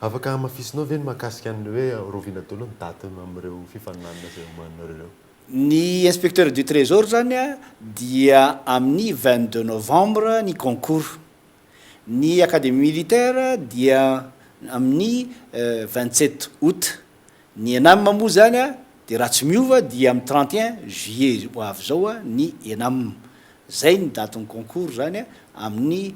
Afaka hamafisinao ve ny mahakasika ny hoe rahoviana daholo ny daty amin'ireo fifaninanana izay omaninareo ireo? Ny inspecteur du trésor zany dia amin'ny 22 novembre ny concours. Ny académie militaire dia amin'ny 27 août. Ny ENAM moa zany dia raha tsy miova dia amin'ny 31 juillet ho avy izao ny ENAM. Zay ny datin'ny concours zany amin'ny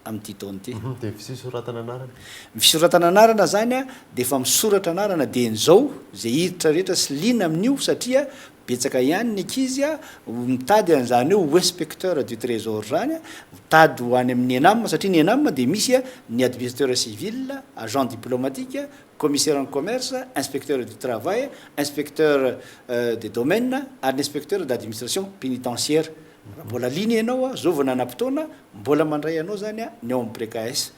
amin'ity taona ity. Dia ny fisoratana anarana? Ny fisoratana anarana izany dia efa misoratra anarana dieny izao, izay hiditra rehetra sy liana amin'io satria betsaka ihany ny ankizy mitady an'izany hoe ho inspecteur du trésor izany, mitady ho any amin'ny ENAM satria ny ENAM dia misy ny administrateur civil, agent diplomatique, commissaire en commerce, inspecteur du travail, inspecteur des domaines ary ny inspecteur d'administration pénitentiaire. Raha mbola liana ianao a, zao vao nanam-potoana, mbola mandray anao zany a ny ao amin'ny Precaes.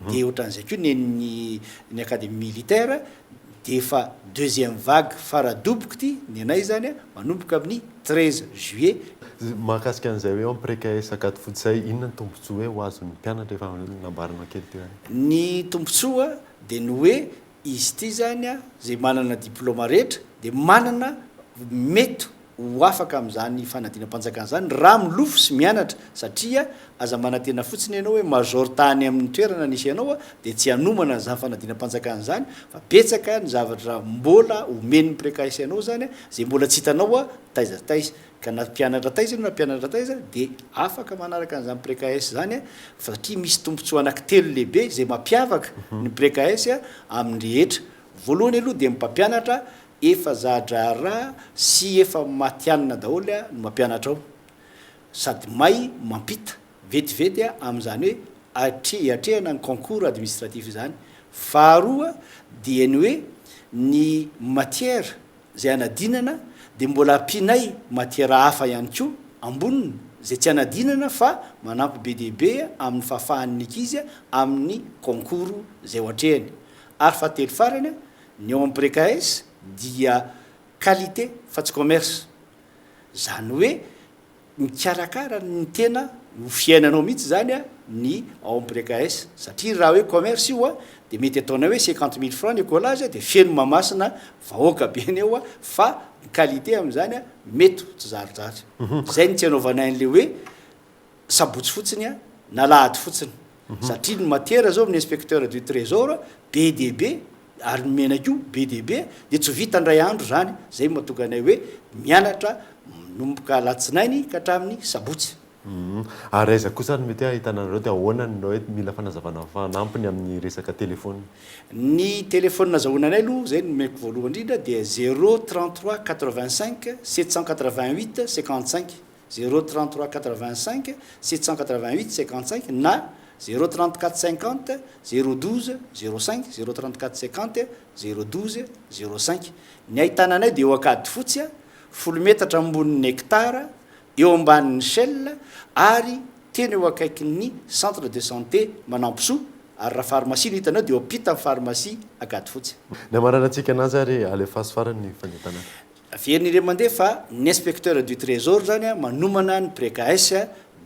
Dia ohatran'izay koa ny an'ny ny académie militaire, dia efa deuxième vague fara-doboka ity ny anay zany a, manomboka amin'ny 13 juillet. Mahakasika an'izay hoe ao amin'ny Precaes Ankadifotsy izay, inona ny tombontsoa hoe ho azon'ny mpianatra efa nambaranao kely teo ihany? Ny tombontsoa dia ny hoe Izy ity izany izay manana diplaoma rehetra dia manana mety ho afaka amin'izany fanadinam-panjakana izany raha milofo sy mianatra satria aza manantena fotsiny ianao hoe major tany amin'ny toerana nisy anao dia tsy hanomana an'izany fanadinam-panjakana izany fa betsaka ny zavatra mbola omen'ny Precaes anao izany izay mbola tsy hitanao taiza taiza. Ka na mpianatra taiza ianao na mpianatra taiza dia afaka manaraka an'izany Precaes izany satria misy tombontsoa anankitelo lehibe izay mampiavaka ny Precaes amin'ny rehetra. Voalohany aloha dia ny mpampianatra efa za-draharaha sy efa matihanina daholo no mampianatra ao. Sady mahay mampita vetivety amin'izany hoe atre- hiatrehana ny concours administratif izany. Faharoa dia ny hoe ny matière izay anadinana dia mbola ampianay matière hafa ihany koa amboniny izay tsy anadinana fa manampy be dia be amin'ny fahafahan'ny ankizy amin'ny concours izay ho atrehany. Ary fahatelo farany, ny ao amin'ny Precaes dia qualité fa tsy commerce. Izany hoe. mikarakara ny tena ho fiainanao mihitsy zany a ny ao am Pré-KS satria raha hoe commerce io a de mety ataonay hoe 50 000 francs ny écolage de feno Mahamasina vahoaka be ny eo a fa ny qualité amin'izany a mety ho tsy zarizary. Zay no tsy anaovanay an'le hoe sabotsy fotsiny a na alahady fotsiny satria ny matière zao amin'ny inspecteur du trésor be dia be ary ny mena koa be dia be dia tsy ho vita indray andro zany, zay no mahatonga anay hoe mianatra manomboka alatsinainy ka hatramin'ny sabotsy. Ary aiza kosa no mety hoe ahitana anareo dia ahoana no hoe mila fanazavana fanampiny amin'ny resaka telephone? Ny telephone azahoana anay aloha zay no nomeko voalohany indrindra dia zéro 33 85 788 55, zéro 33 85 788 55 na zéro 34 50 zéro 12 05, zéro 34 50 zéro 12 05. Ny ahitana anay dia eo Ankadifotsy, folo metatra ambonin'ny hectare, eo ambanin'ny Shell ary tena eo akaikin'ny centre de santé Manampisoa ary raha pharmacie no hitanao dia eo ampitan'ny pharmacie Ankadifotsy. Ny hamaranantsika anazy ary alefaso farany ny fanentanana. Averina indray mandeha fa ny inspecteur du trésor zany manomana ny Pré-KS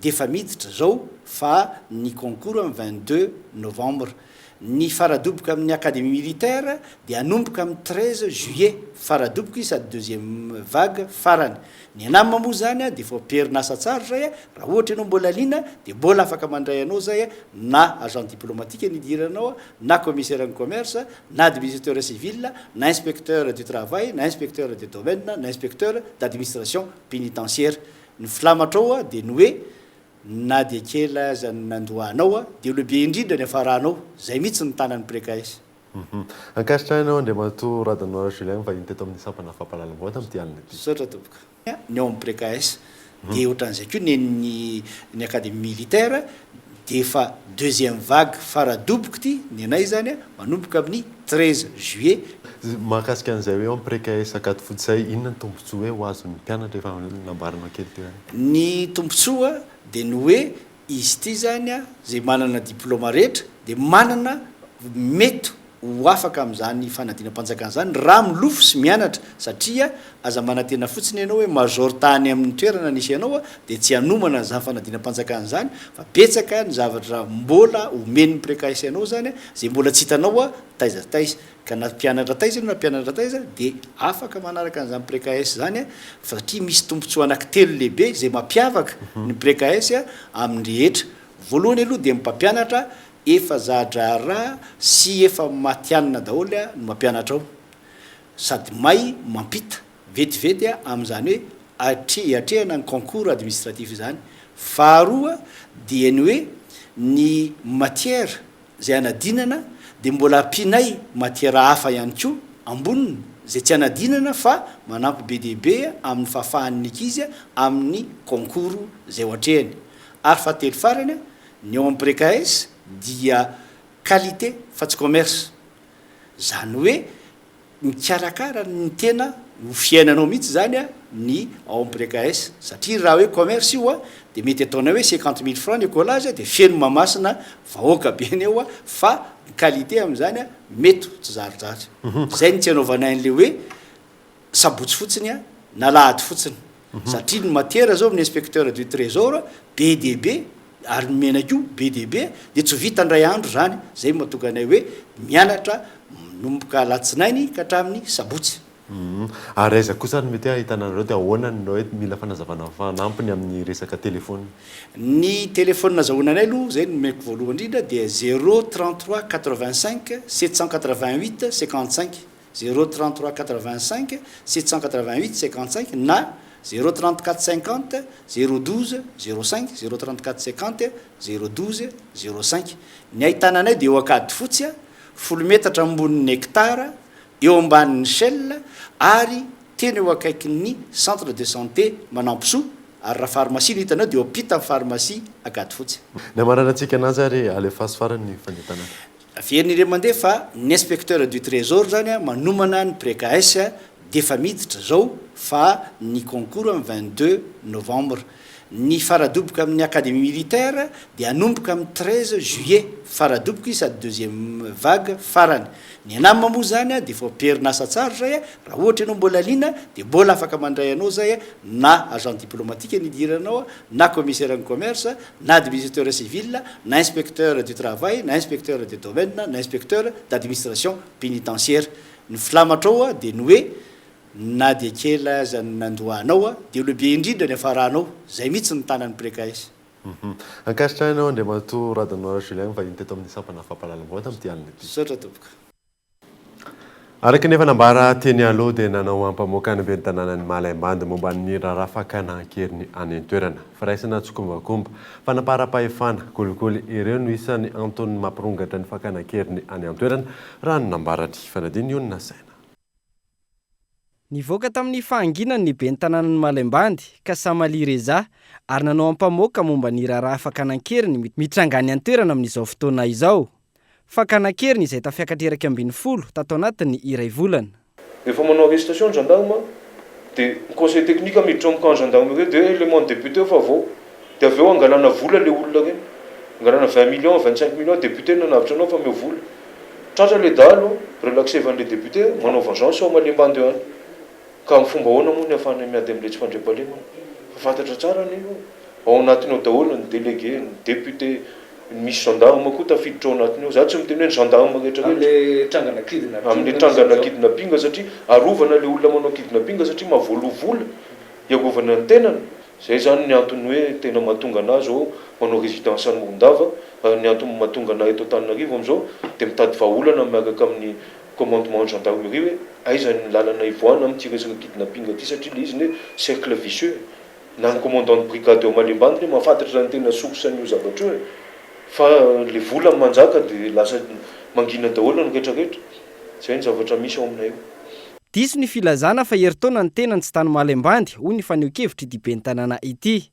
dia efa miditra zao fa ny concours amin'ny 22 novembre. Ny faradoboka amin'ny académie militaire dia hanomboka amin'ny 13 juillet, faradoboka izy sady deuxième vague farany. Ny ENAM moa zany dia efa ho am-perinasa tsara zay, raha ohatra ianao mbola liana dia mbola afaka mandray anao zay na agent diplomatique ny idiranao na commissaire ny commerce na administrateur civil na inspecteur du travail na inspecteur de domaine na inspecteur d'administration pénitentiaire. Ny filamatrao dia ny hoe Na dia kely aza ny nandoahanao dia lehibe indrindra ny hafaranao, zay mihitsy ny tanan'ny Pré-KS. Ankasitrahina Andriamatoa Radanoara Julien nivahiny teto amin'ny sampana fampahalalam-baovao tamin'ity alina ity. Misaotra tompoko. Ny ao amin'ny Pré-KS dia ohatran'izay koa ny an'ny ny académie militaire dia efa deuxième vague faradoboka ity ny anay izany manomboka amin'ny 13 juillet. Mahakasika an'izay hoe ao amin'ny Pré-KS Ankadifotsy izay, inona ny tombontsoa hoe ho azon'ny mpianatra efa nambaranao kely teo ihany? Ny tombontsoa dia ny hoe izy ity izany izay manana diplaoma rehetra dia manana mety ho afaka amin'izany fanadinam-panjakana izany raha milofo sy mianatra satria aza manantena fotsiny ianao hoe major tany amin'ny toerana nisy anao dia tsy hanomana an'izany fanadinam-panjakana izany fa betsaka ny zavatra mbola omen'ny Pré-KS anao izany izay mbola tsy hitanao taiza taiza. Ka na mpianatra taiza ianao na mpianatra taiza dia afaka manaraka an'izany Pré-KS izany satria misy tombontsoa anankitelo lehibe izay mampiavaka ny Pré-KS amin'ny rehetra. Voalohany aloha dia ny mpampianatra efa za-draharaha sy efa matihanina daholo no mampianatra ao sady mahay mampita vetivety amin'izany hoe atre- iatrehana ny concours administratif izany. Faharoa dia ny hoe ny matière izay anadinana dia mbola ampianay matière hafa ihany koa amboniny izay tsy anadinana fa manampy be dia be amin'ny fahafahan'ny ankizy amin'ny concours izay ho atrehany. Ary fahatelo farany, ny ao amin'ny Pré-KS dia qualité fa tsy commerce. Izany hoe Mikarakara ny tena ho fiainanao mihitsy izany ny ao amin'ny Pré-KS satria raha hoe commerce io dia mety ataonay hoe 50 000 francs ny écolage dia feno Mahamasina vahoaka be ny eo fa ny qualité amin'izany mety ho tsy zarizary. Izay no tsy anaovanay an'ilay hoe sabotsy fotsiny na alahady fotsiny satria ny matière zao amin'ny inspecteur du trésor be dia be ary ny mena koa be dia be dia tsy ho vita indray andro zany, zay no mahatonga anay hoe mianatra manomboka alatsinainy ka hatramin'ny sabotsy. Ary aiza kosa no mety hoe ahitana anareo dia ahoana no hoe mila fanazavana fanampiny amin'ny resaka telephone? Ny telephone azahoana anay aloha zay no nomeko voalohany indrindra dia zéro 33 85 788 55 Zéro 33 85 788 55 na zéro 34 50 zéro 12 05, zéro 34 50 zéro 12 05. Ny ahitana anay dia eo Ankadifotsy, folo metatra ambonin'ny hectare, eo ambanin'ny Shell ary tena eo akaikin'ny centre de santé Manampisoa ary raha pharmacie no hitanao dia eo ampitan'ny pharmacie Ankadifotsy. Ny hamaranantsika anazy ary alefaso farany ny fanentanana. Averina indray mandeha fa ny inspecteur du trésor zany manomana ny Pré-KS dia efa miditra zao fa ny concours amin'ny 22 novembre. Ny faradoboka amin'ny académie militaire dia hanomboka amin'ny 13 juillet, faradoboka izy sady deuxième vague farany. Ny ENAM moa izany dia efa am-perinasa tsara izay, raha ohatra ianao mbola liana dia mbola afaka mandray anao izay na agent diplomatique ny idiranao, na commissaire ny commerce, na administrateur civil, na inspecteur du travail, na inspecteur de domaine, na inspecteur d'administration pénitentiaire. Ny filamatrao dia ny hoe Na dia kely aza ny nandoahanao dia lehibe indrindra ny hafaranao, zay mihitsy ny tanan'ny Precas. Ankasitrahina Andriamatoa Radanoara Julien nivahiny teto amin'ny sampana fampahalalam-baovao tamin'ity alina ity. Misaotra tompoko. Araka ny efa nambara teny aloha dia nanao ampamoaka ny ben'ny tanànan'i Malaimbandy momba ny raharaha fakana an-keriny any an-toerana. Firaisana tsikombakomba, fanaparam-pahefana, kolikoly, ireo no isan'ny antony mampirongatra ny fakana an-keriny any an-toerana, raha ny nambarany. Fanadino io no nasaina. Nivoaka tamin'ny fahanginany ny ben'ny tanànan'i Malaimbandy, Kassam Ali Reza, ary nanao ampamoaka momba ny raharaha fakana an-keriny mitranga any an-toerana amin'izao fotoana izao. Fakana an-keriny izay tafiakatra 11 tato anatin'ny iray volana. Rehefa manao arrestation ny gendarme dia ny conseil technique miditra ao amin'ny camp gendarmerie dia élément ny député fa vao dia avy eo angalana vola le olona ireny, angalana 20 millions, 25 millions, député no nanavotra anao fa omeo vola. Tratra le dahalo, relaxevan'le député, manao vengeance ao Malembande eo any. Ka amin'ny fomba ahoana moa ny ahafahanay miady amin'le tsy fandriampahalemana? Fa fantatra tsara anie io. Ao anatiny ao daholo ny délégué, ny député, misy gendarme koa tafiditra ao anatiny ao. Za tsy miteny hoe ny gendarme rehetra rehetra. Amin'le trangana kidnapping Amin'le trangana kidnapping satria arovana le olona manao kidnapping satria mahavoaloa vola hiarovana ny tenany. Zay zany ny antony hoe tena mahatonga anah zao manao résidence any Morondava ary ny antony mahatonga anah eto Antananarivo amizao dia mitady vahaolana miaraka amin'ny commandement gendarmerie hoe aiza ny lalana hivoahana amin'ity resaka kidnapping ity satria le izy ne cercle vicieux e! Na ny commandant de brigade eo Malembany ne mahafantatra ny tena source an'io zavatra io e! Fa le vola manjaka dia lasa mangina daholo ny retraretra. Zay ny zavatra misy ao aminay io. Diso ny filazana fa herintaona ny tenany tsy tany Malembandy, hoy ny fanehoan-kevitr'ity ben'ny tanàna ity.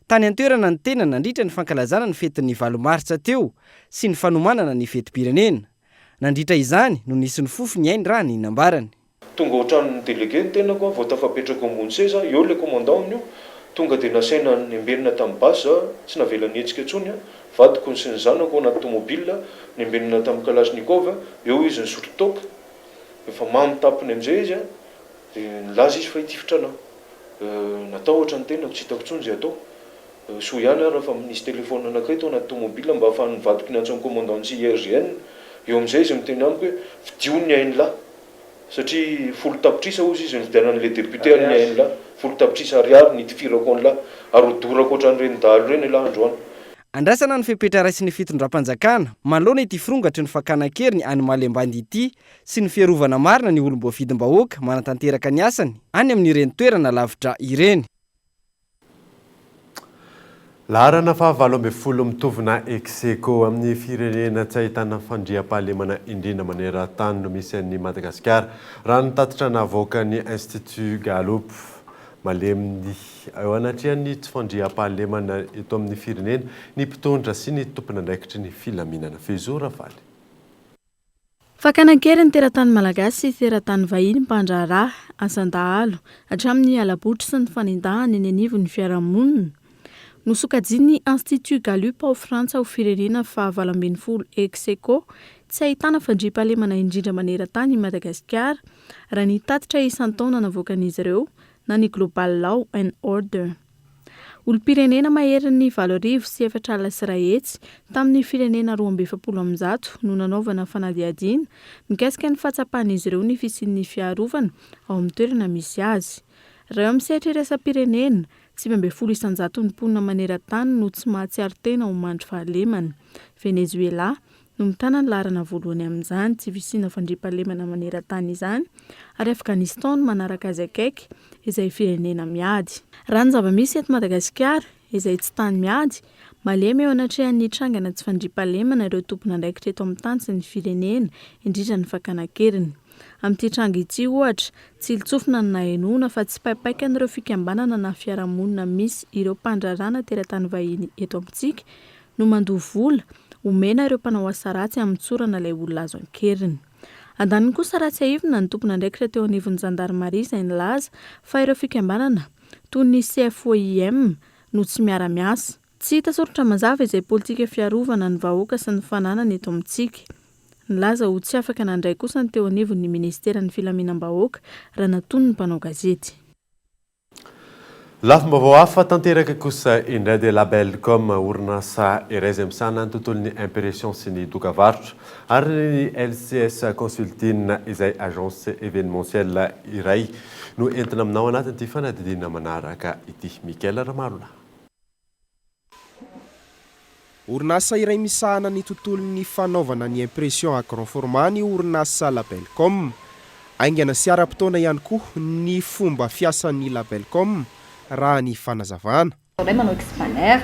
Tany an-toerana ny tenany nandritra ny fankalazana ny fetin'ny valo martsa teo sy ny fanomanana ny fetim-pirenena. Nandritra izany no nisy nifofo ny ainy raha ny nambarany. Tonga ao an-tranon'ny délégué ny tenako vao tafapetraka eo ambony seza, eo ilay commandant amin'io, tonga dia nasaina nembenina tamin'ny basy za, tsy navela nihetsika intsony, vadiko sy ny zanako ao anaty tomobile, nembenina tamin'ny kalachnikov, eo izy nisotro toaka, Efa mamo tampony amin'izay izy an, dia nilaza izy fa hitifitra anà. Natahotra ny tenako, tsy hitako intsony izay atao. Soa ihany ary fa nisy telefaonina anankiray tao anaty tomobile mba ahafahan'ny vadiko niantso an'i commandant ny CIRGN. Eo amin'izay izy miteny amiko hoe fidio ny ain'lah. Satria 10 tapitrisa hozy izy nividianan'ilay député an'ny ain'lah. 10 tapitrisa ariary nitifirako an'lah. Ary hodorako ohatran'ireny dahalo ireny elah androany. Andrasana ny fepetra raisin'ny fitondram-panjakana manoloana ity firongatry ny fakana an-keriny any Malembandy ity sy ny fiarovana marina ny olom-boafidim-bahoaka manatanteraka ny asany any amin'ireny toerana lavitra ireny. Laharana faha 18 mitovina ex aequo amin'ny firenena tsy ahitana fandriampahalemana indrindra maneran-tany no misy an'i Madagasikara, raha ny tatitra navoakan'ny Institut Gallup. Malemy eo anatrehan'ny tsy fandriampahalemana eto amin'ny firenena ny mpitondra sy ny tompon'andraikitry ny filaminana. Fehizoro Ravaly. Fakana an-keriny teratany malagasy sy teratany vahiny mpandraharaha, asan-dahalo, hatramin'ny hala-botry sy ny fanendahana eny anivon'ny fiarahamonina. Nosokajian'ny Institut Gallup ao Frantsa ho firenena faha 18 ex aequo tsy ahitana fandriampahalemana indrindra maneran-tany i Madagasikara, raha ny tatitra isan-taona navoakan'izy ireo na ny Global Law and Order. Olom-pirenena maherin'ny 140 100 tamin'ny firenena 142 no nanaovana fanadihadiana mikasika ny fahatsapan'izy ireo ny fisian'ny fiarovana ao amin'ny toerana misy azy. Raha eo amin'ny sehatra iraisam-pirenena, 19 isan-jaton'ny mponina maneran-tany no tsy mahatsiaro tena ho mandry fahalemana. Venezuela, no mitana ny laharana voalohany amin'izany tsy fisiana fandriampahalemana maneran-tany izany ary Afghanistan no manaraka azy akaiky izay firenena miady. Raha ny zava-misy eto Madagasikara, izay tsy tany miady, malemy eo anatrehan'ny trangana tsy fandriampahalemana ireo tompon'andraikitra eto amin'ny tany sy ny firenena, indrindra ny fakana an-keriny. Amin'ity tranga ity, ohatra, tsilo-tsofina no nahenoana fa tsy paipaikan'ireo fikambanana na fiarahamonina misy ireo mpandraharaha teratany vahiny eto amintsika no mandoa vola omena ireo mpanao asa ratsy hamotsorana ilay olona azo an-keriny. Andaniny kosa raha tsiahivina ny tompon'andraikitra teo anivon'ny zandarimaria izay nilaza fa ireo fikambanana toy ny CFOIM no tsy miara-miasa. Tsy hita soritra mazava izay politika fiarovana ny vahoaka sy ny fananany eto amintsika. Nilaza ho tsy afaka nandray kosa ny teo anivon'ny minisiteran'ny filaminam-bahoaka raha natonin'ny mpanao gazety. Lafim-baovao hafa tanteraka kosa indray dia Labelcom, orinasa iray izay misahana ny tontolon'ny impression sy ny dokavarotra, ary ny LCS Consulting izay agence événementielle iray no entina aminao anatin'ity fanadihadiana manaraka ity. Mickaël Ramarolahy. Orinasa iray misahana ny tontolon'ny fanaovana ny impression à grand format ny orinasa Labelcom. Haingana sy ara-potoana ihany koa ny fomba fiasan'ny Labelcom raha ny fanazavana. Ataonay manao X-banner,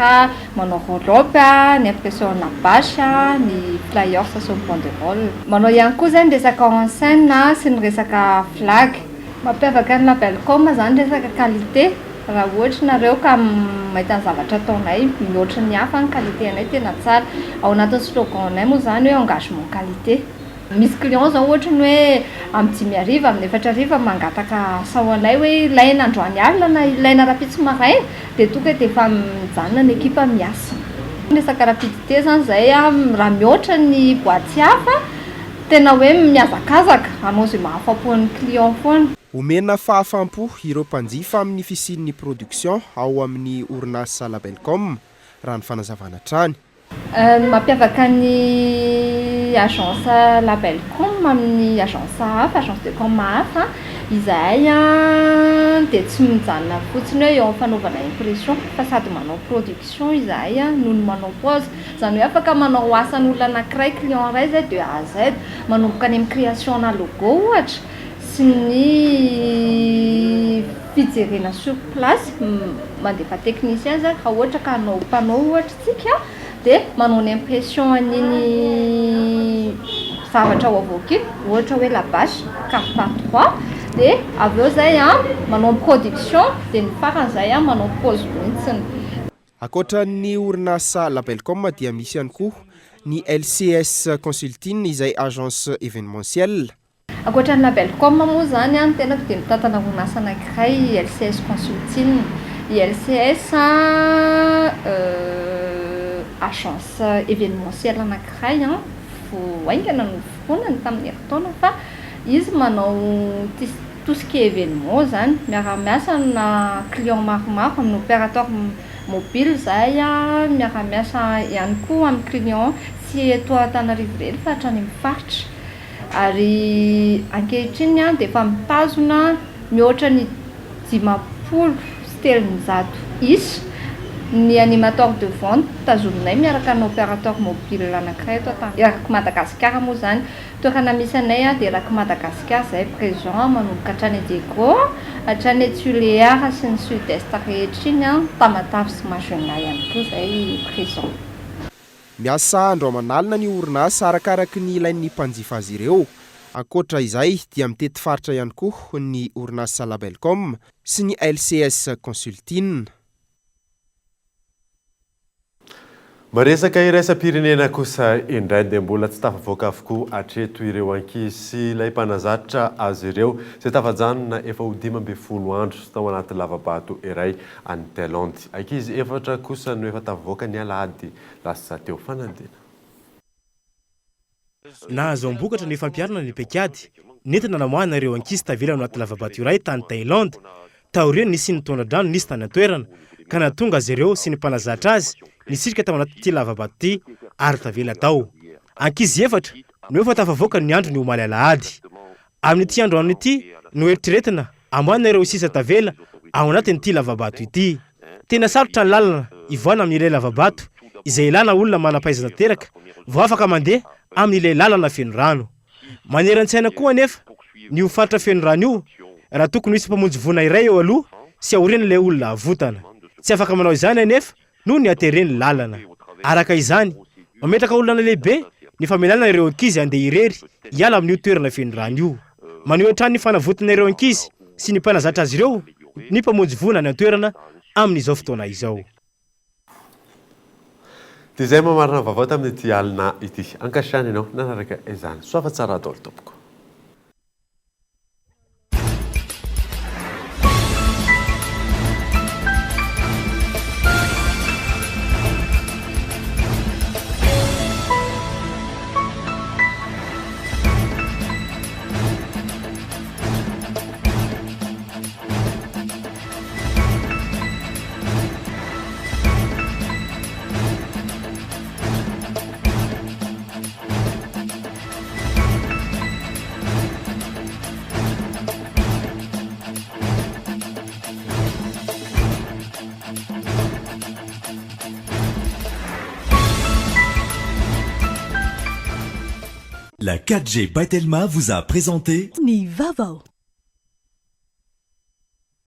manao roll-up, ny impression ana bâche, ny flyers sy ny banderole. Manao ihany koa izay ny resaka enseigne sy ny resaka flag. Mampiavaka ny Labelcom izany resaka qualité. Raha ohatry nareo ka mahita ny zavatra ataonay mihoatry ny hafa ny qualité anay tena tsara. Ao anatin'ny slogan nay moa zany hoe engagement qualité. Misy client zao ohatry ny hoe amin'ny 5 hariva, amin'ny 4 hariva mangataka asa ho anay hoe ilaina androany alina na ilaina rahampitso maraina dia tonga dia efa mijanona ny ekipa miasa. Resaka rapidité zany zay raha mihoatra ny boite hafa tena hoe mihazakazaka hanao izay mahafapo an'ny client foana. Omena fahafaham-po ireo mpanjifa amin'ny fisian'ny production ao amin'ny orinasa Labelcom, raha ny fanazavana hatrany. Ny mampiavaka ny agence Labelcom amin'ny agence hafa, agence de com hafa, izahay dia tsy mijanona fotsiny hoe eo amin'ny fanaovana impression fa sady manao production izahay no ny manao pose. Izany hoe afaka manao asan'olona anankiray, client iray izay de A à Z, manomboka any amin'ny création-na logo ohatra, sy ny fijerena sur place, mandefa technicien zany raha ohatra ka hanao panneau ohatra tsika dia manao ny impression an'iny zavatra ho avoaka iny, ohatra hoe la bâche quatre par trois, dia avy eo zay an manao production dia ny farany zay an manao pose mihitsiny. Ankoatra ny orinasa Labelcom dia misy ihany koa ny LCS Consulting izay agence événementielle. Ankoatra ny Labelcom moa izany, ny tenako dia mitantana orinasa anankiray, LCS Consulting. I LCS agence événementielle anankiray vao haingana no noforonany tamin'ny herintaona fa izy manao tout ce qui est événement izany. Miara-miasa amina client maromaro, amin'ny opérateur mobile izahay, miara-miasa ihany koa amin'ny client tsy eto Antananarivo irery fa hatrany amin'ny faritra. Ary ankehitriny dia efa mitazona mihoatra ny 350 isa ny animateur de vente tazominay miaraka amin'ny opérateur mobile anankiray eto an-tany. Erak'i Madagasikara moa izany. Toerana misy anay dia erak'i Madagasikara izahay présent manomboka hatrany Diego, hatrany Tuléar sy ny sud est rehetra iny, Tamatave sy Majunga ihany koa izahay présent. Miasa andro aman'alina ny orinasa arakaraky ny ilain'ny mpanjifa azy ireo. Ankoatra izay dia mitety faritra ihany koa ny orinasa Labelcom sy ny LCS Consulting. Miresaka iraisam-pirenena kosa indray dia mbola tsy tafavoaka avokoa hatreto ireo ankizy sy ilay mpanazatra azy ireo izay tafajanona efa ho 15 andro tao anaty lava-bato iray any Thailande. Ankizy efatra kosa no efa tafavoaka ny alahady lasa teo. Fanadina. Nahazoam-bokatra ny fampiharana ny paikady nentina namoahana ireo ankizy tavela ao anaty lava-bato iray tany Thailande, taorian'ny nisian'ny tondra-drano nisy tany an-toerana, ka nahatonga azy ireo sy ny mpanazatra azy nisirika tao anatin'ity lava-bato ity ary tavela tao. Ankizy efatra no efa tafavoaka ny andron'ny omaly alahady. Amin'ity androany ity no eritreretina hamoahana ireo sisa tavela ao anatin'ity lava-bato ity. Tena sarotra ny lalana hivoahana amin'ilay lava-bato izay ilana olona manam-pahaizana tanteraka vao afaka mandeha amin'ilay lalana feno rano. Maneran-tsaina koa anefa ny io faritra feno rano io raha tokony hisy mpamonjy voina iray eo aloha sy aorian'ilay olona avotana. Tsy afaka manao izany anefa noho ny hateren'ny lalana. Araka izany, mametraka olana lehibe ny famelana ireo ankizy handeha irery hiala amin'io toerana feno rano io. Maneho hatrany ny fanavotana ireo ankizy sy ny mpanazatra azy ireo ny mpamonjy voina any an-toerana amin'izao fotoana izao. Dia izay mamarana ny vaovao tamin'ity alina ity. Ankasitrahana ianao nanaraka izany. Soava tsara daholo tompoko. La 4G by Telma vous a présenté Ny vaovao.